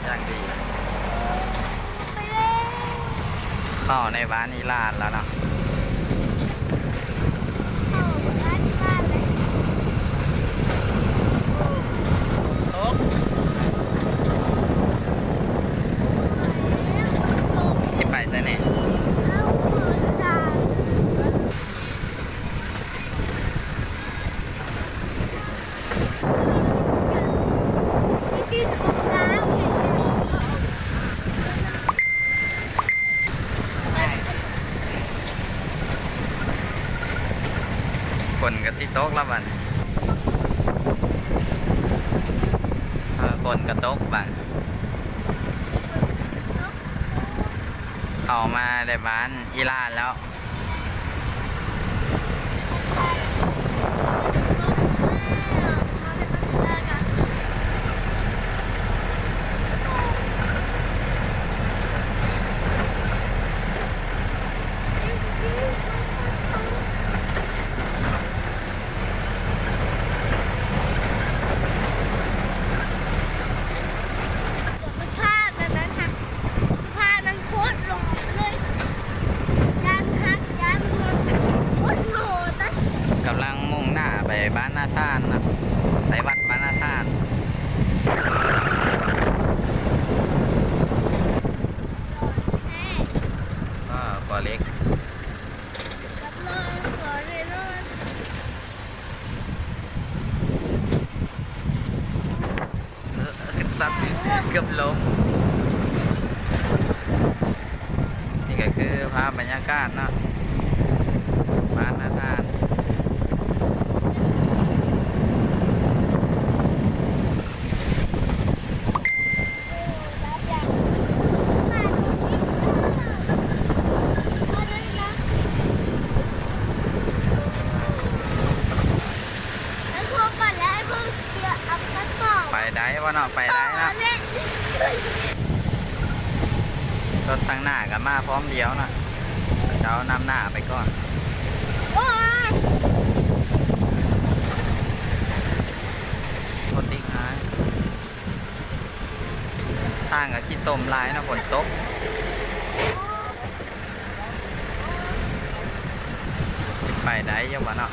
ຢ່າງດີ. ເຂົ້າໃນບ້ານອີຫຼານແລ້ວເນາະ. ຊິໄປໃສແດ່? ຝົນກໍຊິຕົກແລ້ວບັດນີ້. ເອີ ຝົນກໍຕົກບັດ. ເຂົ້າມາໃນບ້ານອີຫຼານແລ້ວ. ພາບນັ້ນນະ ພາບນັ້ນໂຄດຫຼອນເລີຍ ຢ້ານຄັກ ຢ້ານໂຄດຫຼອນນະ. ກຳລັງມຸ່ງໜ້າໄປບ້ານນາທານນະ ໄປວັດບ້ານນາທານ. ເອີ ຂົວເຫຼັກ. ເອີ ສັດ ເກືອບລົ້ມ. ນີ້ກໍຄືພາບບັນຍາກາດເນາະ ບ້ານນາທານ. ໄປໄດ້ບໍ່ເນາະ? ໄປໄດ້ເນາະ. ລົດທາງໜ້າກໍມາພ້ອມດຽວເນາະ ເຂົາເຈົ້ານຳໜ້າໄປກ່ອນ. ໂອ້ຍ ລົດຕິດຫາຍ. ທາງກໍຂີ້ຕົມຫຼາຍເນາະ ຝົນຕົກ. ຊິໄປໄດ້ຢູ່ບໍ່ເນາະ?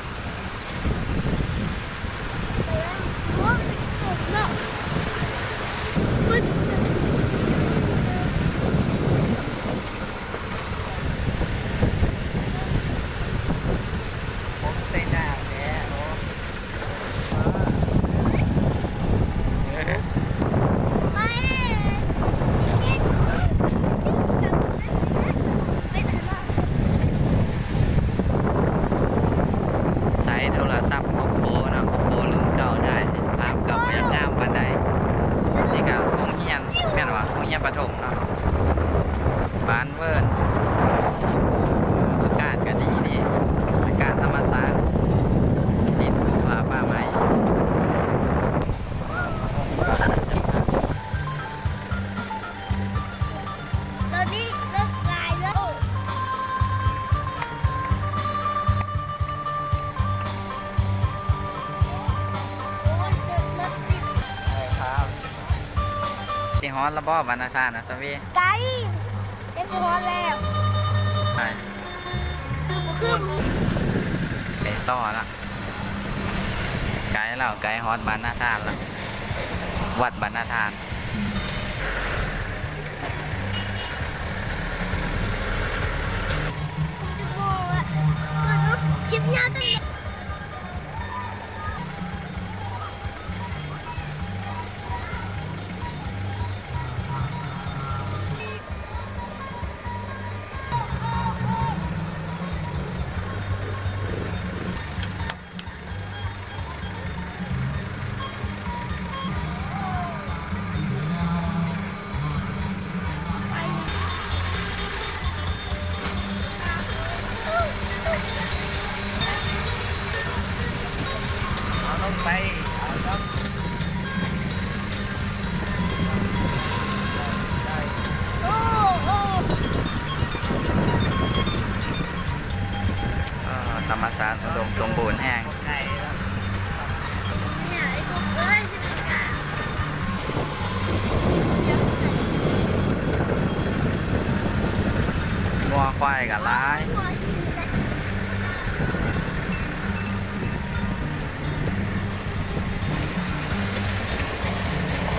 ໃຊ້ໂທລະສັບໂອໂປເນາະ ໂອໂປລຸ້ນເກົ່າໄດ້ ພາບກໍບໍ່ຢາກງາມປານໃດ. ນີ້ກໍໂຮງຮຽນ ແມ່ນວ່າໂຮງຮຽນປະຖົມເນາະ ບ້ານເວີນ. ອາກາດກໍດີເດ ອາກາດທຳມະຊາດ ຕິດພູຜາປ່າໄມ້. ຕອນນີ້ລົດຫຼາຍແລ້ວ ໂອ້ຍ ລົດຕິດ. ຊິຮອດແລ້ວບໍ່ ບັນນາທານນະ ສະເວ? ໄກ ໃກ້ຊິຮອດແລ້ວ ໄປ ຂຶ້ນ ໄປຕໍ່ລະ. ໃກ້ແລ້ວ ໃກ້ຮອດບ້ານນາທານແລ້ວ ວັດບ້ານນາທານ. ຄລິບຍາວຈັ່ງໃດ? ເອົາລົງໄປ ເອົາລົງ ອ່າ ທຳມະຊາດອຸດົມສົມບູນແຮງ. ໄກເນາະ ໄກ ເອີຍ ຊິໄປການ ເອີຍ ເອີຍ ເອີຍ. ຄວາຍກໍຫຼາຍ.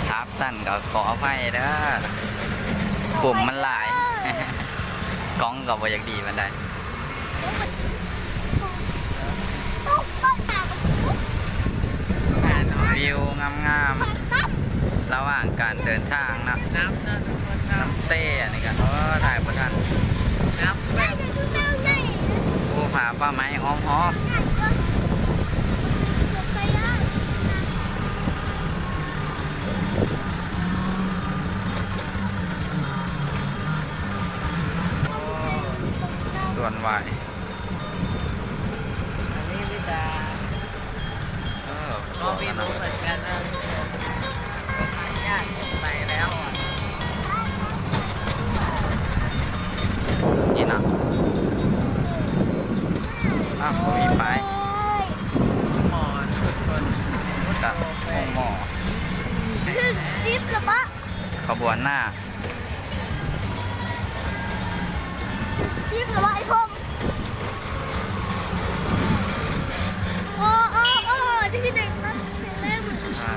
ພາບສັ້ນກໍຂໍອະໄພເດີ ຂຸມມັນຫຼາຍ ກ້ອງກໍບໍ່ຢາກດີປານໃດ. ວິວງາມໆ ລະຫວ່າງການເດີນທາງເນາະ. ນ້ຳເຊ ອັນນີ້ກໍ ໂອ້ ຖ່າຍບໍ່ທັນ. ໂອ້ ຜາປ່າໄມ້ອ້ອມຮອບ. ສວນຫວາຍ. ອັນນີ້ມີແຕ່ ເອີ ກໍໄມ່ຮູ້ເໝືອນກັນນະ ຍາກໄປແລ້ວອະ ນີ້ນະ. ອ້າວ ບໍ່ມີປ້າຍ ໂອ້ຍ ໝໍ ທຸກຄົນ ກະໂຮງໝໍ. ເຖິງສິບແລ້ວປະ? ຂະບວນໜ້າ ທີມລະບາຍຜົມ. ໂອ້ ໂອ້ ໂອ້ ທີ່ເດັກນະ ເຫັນແລ້ວມັນ ອ່າ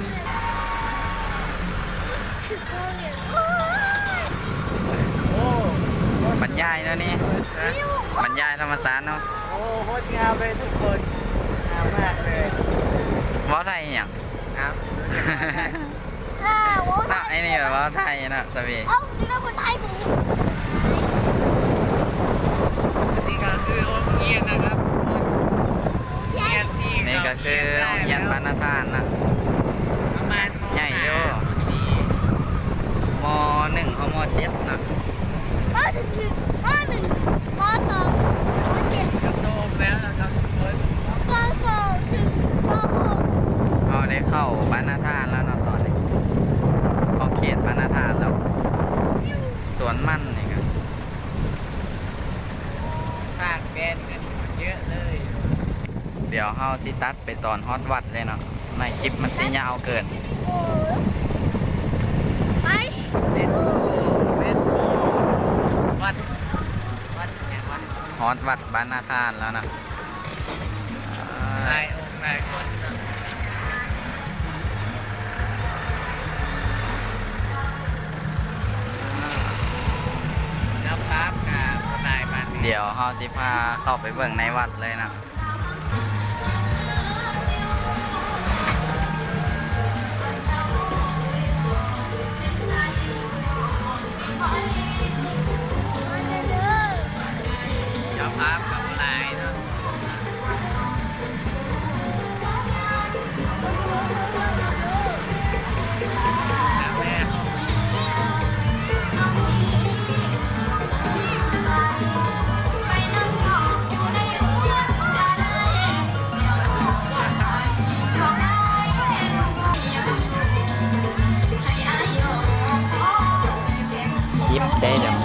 ໂອ້ຍ ບັນຍາຍແນວນີ້ ບັນຍາຍທຳມະຊາດເນາະ. ໂອ້ ໂຄດງາມເລີຍທຸກຄົນ ງາມມາກເລີຍ. ເວົ້າໄທອີ່ຫຍັງ? ເນາະ ໄອ້ນີ້ແບບວ່າໄທເນາະ ສະເວ. ເອົ້າ ນີ້ເປັນຄົນໄທບໍ່? ອັນນີ້ກໍຄືໂຮງຮຽນນະຄັບ ໂຮງຮຽນທີ່ ນີ້ກໍຄືໂຮງຮຽນບ້ານນາທານນະ ປະມານ ໃຫຍ່ຢູ່ ມໍສີ່ ມໍໜຶ່ງ ຮອດມໍເຈັດນະ. ເອີ ເປັນຄື ມໍໜຶ່ງ ມໍສອງ ມໍເຈັດ ກະໂຊມແລ້ວນະຄັບທຸກຄົນ ມໍສອງເຖິງມໍຫົກ. ເຮົາໄດ້ເຂົ້າບ້ານນາທານແລ້ວເນາະຕອນນີ້ ເຂົ້າເຂດບ້ານນາທານແລ້ວ. ສວນມັນນີ້ກະ ຊ້າງແປນກັນເຍາະເລີຍ. ດຽວເຮົາຊິຕັດໄປຕອນຮອດວັດເລີຍເນາະ ໃນຄລິບມັນຊິຍາວເກີນ. ໄປ ເປັນ ເປັນວັດ ວັດຫຍັງວະ? ຮອດວັດບ້ານນາທານແລ້ວນະ. ຫຼາຍອົງຫຼາຍຄົນເນາະ ແລ້ວພາບກະບໍ່ຫຼາຍປານໃດ. ດຽວເຮົາຊິພາເຂົ້າໄປເບິ່ງໃນວັດເລີຍນະ. ເຈົ້າພາບກໍບໍ່ຫຼາຍເນາະ. ສິບເດ້ ດຽວ